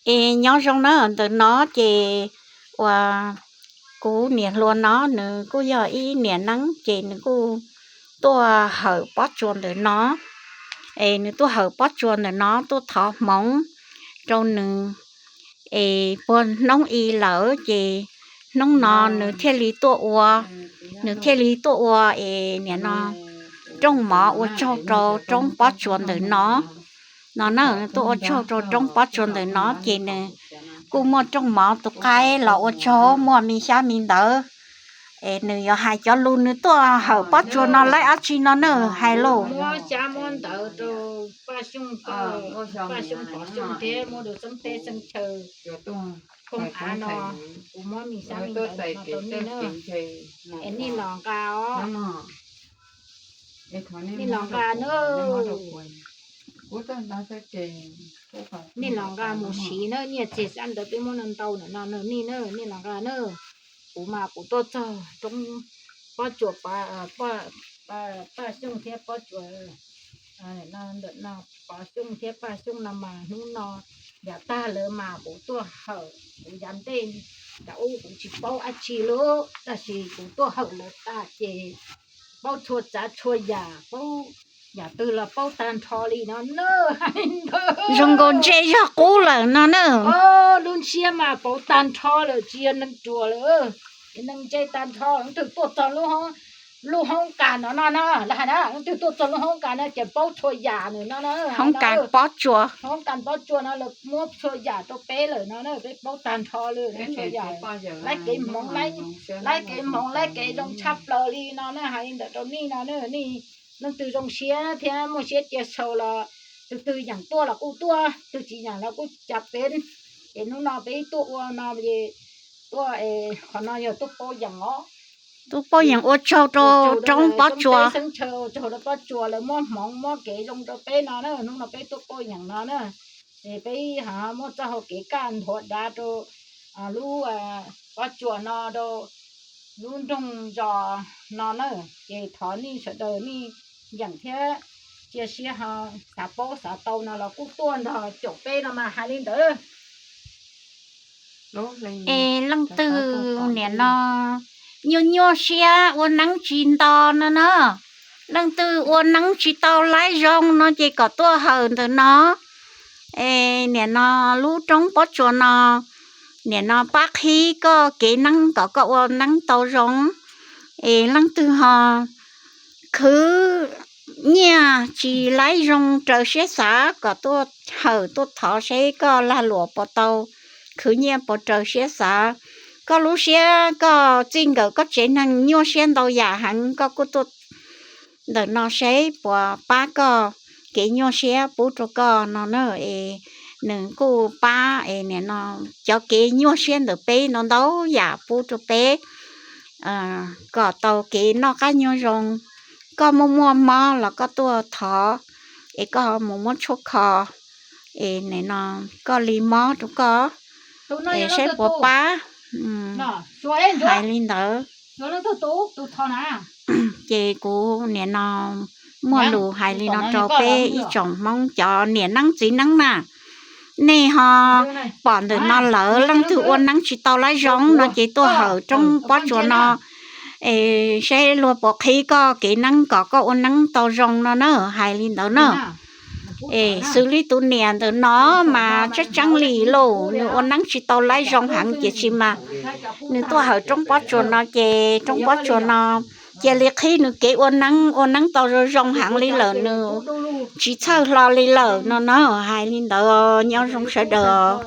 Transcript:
Es nyob zoo na, ntawm no ces uas kuv niam hluas no nws kuj yog ib niam neeb ces nws kuj tuaj hawm pob tsuas ntawm no. Es nws tuaj hawm pob tsuas ntawm no tuaj thov hmoov rau nws. Es puag hnub i lawm ces hnub no nws thiaj li tuaj ua, nws thiaj li tuaj ua es nim no rooj mov ua tsaug rau roob pob tsuas ntawm no. No na, tuaj ua tsaug rau roob pob tsuas ntawm no ces nws kuj muaj rooj mov tus qaib los ua tsaug, muaj me xyab me ntawv. Es nws yuav hais cov lus nws tuaj hawm pob tsuas no laib dab tsi no na, hais lauj. Muab xyab muab ntawv rau Paj Xyooj, Paj Xyooj Pov Xyooj thiab muab rau Xeeb Teb Xeeb Chaw, Phoo Av no, kuv muab me xyab me ntawv no rau nej na. Es nej los nqa os, nej los nqa na, nej los nqa mus siv na, nyiaj txiag xyab ntawv peb muab ntau ntau ntawm no nej na, nej los nqa na. Kuv mas kuv tuaj txog roob pob tsuas, Paj Xyooj thiab pob tsuas ntawm no, Pov Xyooj thiab Paj Xyooj no mas hnub no yav tag lawm mas kuv tuaj hawm, kuv yav ntej nram ub kuv tsis paub dab tsi lawm, tab sis kuv tuaj hawm lawv tas ces paub txhua tsav txhua yam, paub yam twg los paub tag nrho li no na. Zoo nkaus ntsej zog qub lawm no na. Lub ntsiab mas pauv tag nrho lawm, tsis yog neeg ruam lawm, neeg ntse tag nrho. Leej twg tuaj txog lub hoob kas no no na, lawv hais na, leej twg tuaj txog lub hoob kas no ces paub txhua yam no na. Hoob kas pob tsuas, hoob kas pob tsuas no lawv muab txhua yam rau peb lawm no na, peb paub tag nrho lawm, txhua yam. Laib kev hmoov, laib kev hmoov, laib kev zoo tshaj plaws li no na, hais li ntawd rau nej no na. Nej leej twg zoo siab thiab muaj siab cia sau los, tus twg yeem tuaj los kuj tuaj, tus tsis yeem los kuj cas peb. Ces hnub no peb tuaj ua no es tuaj, qhov no yog tuaj pauj yeem os. Tuaj pauj yeem ua tsaug rau roob pob tsuas, xeeb chaw ua tsaug rau pob tsuas, lawv muab hmoov muab kev zoo rau peb no na, hnub no peb tuaj pauj yeem no na. Es peb ho muab txoj hau kev kaj nthuav dav rau lub pob tsuas no, rau lub nroog zos no na. Ces thov nej sawv daws nej yeem thiab cia siab ho xav paub xav tau no los kuj tuaj nrog caum peb no mas hais li ntawd. Es leej twg nim no nyuaj nyuaj siab ua neeb tsis nto no na, leej twg ua neeb tsis tau laib zoo no ces kom tuaj hawm ntawm no. Es nim no lub roob pob tsuas no, nim no pab qhib koj kev neeb kom koj ua neeb tau zoo. Es leej twg ho khwv nyiaj tsis laib zoo raws siab xav kom tuaj hawm tuaj thov seb koj lag luam puas tau, khwv nyiaj puas raws siab xav. Koj lub siab koj txij nkawm koj tsev neeg nyuaj siab ntau yam heev, koj kuj tuaj ntawm no seb puas pab koj kev nyuaj siab pub rau koj no na. Es nws kuj pab es nim no cov kev nyuaj siab ntawm peb no ntau yam pub rau peb kom tau kev noj qab nyuaj zoo. Koj muaj muaj mob los koj tuaj thov, es koj mus muab tshuaj kho, es nim no koj li mob rau koj, es saib puas pab. Hais li ntawd. Ces kuv nim no muaj lus hais li no rau peb ib tsoom Hmoob cov niam neeb txiv neeb na. Nej ho pom ntawm no lawm leej twg ua neeb tsis tau laib zoo no ces tuaj hawm roob pob tsuas no, es saib luag puas qhib koj kev neeb kom koj ua neeb tau zoo no na, hais li ntawd na. Es xws li tus niam ntawm no mas tseeb tseeb li lauj, nws ua neeb tsis tau laib zoo heev tiam sis mas nws tuaj hawm roob pob tsuas no ces roob pob tsuas no cia li qhib nws kev ua neeb, ua neeb tau zoo zoo heev li lawm, nws tsis txhawj hlo li lawm no na, hais li ntawd. Nyob zoo sawv daws.